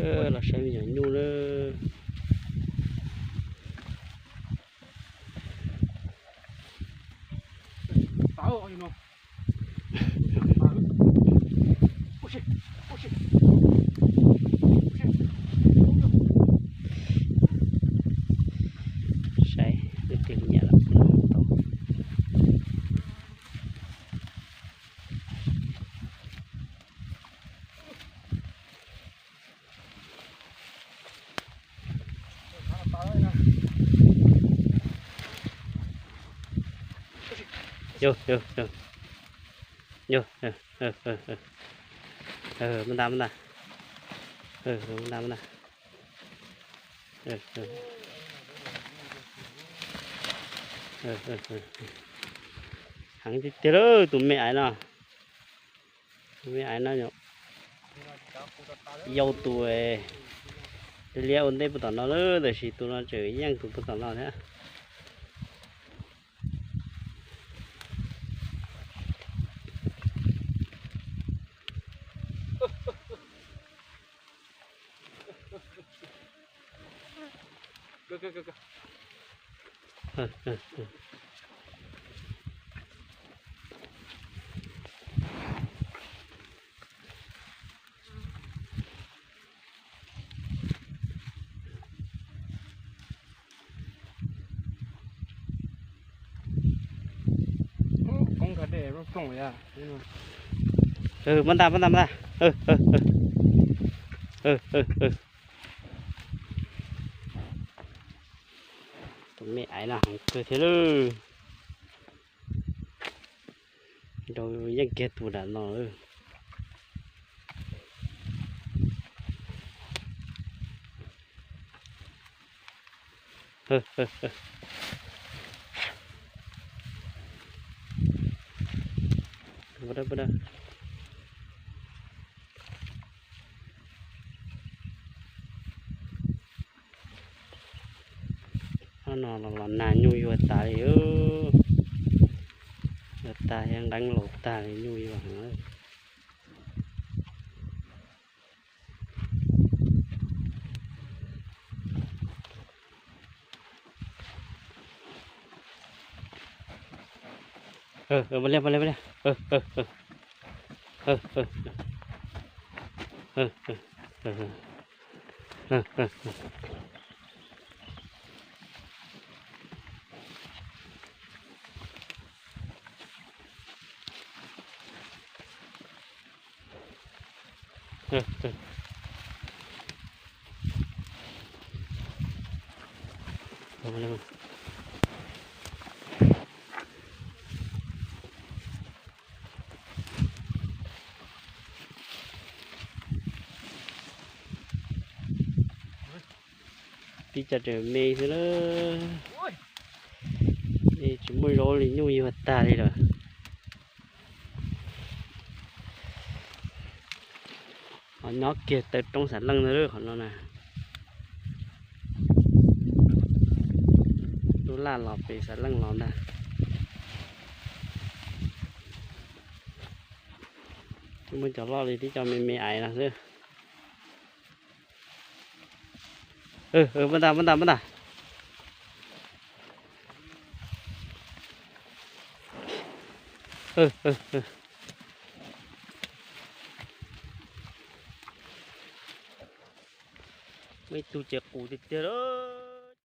Los saib me nyuam nyuj na. Saib leej twg nyiam los tau. Yog, yog, yog. Yog, yog, yog, yog. Muab nta, muab nta. Muab nta, muab nta. Heev tiag tiag lawm tus me aiv no. Tus me aiv no yau tus liab ua ntej puag tom no lawm, tab sis tus no tseem yeej tus puag tom no thiab. Muab nta, muab nta, muab nta. Tus me aiv no heev kawg thiab lawm. Nrau yeej kiag tus nram no. Hnub no los nag nyuj yuag tas li, yuag tag thiab nqeeb laus tag li, nyuj yuag heev. Tib co tseem me xwb lawm. Tsis muaj zaub li, nyuj yuag tag li lawm. Ho nyob kiag taw roob xav leej ntag qhov no na. Lub laj los pem xav leej los ntag. Tsis muaj cov loj li, tib co me me aiv no xwb. Muab nta, muab nta, muab nta. Muaj ib tug ces qus tiag tiag lawm.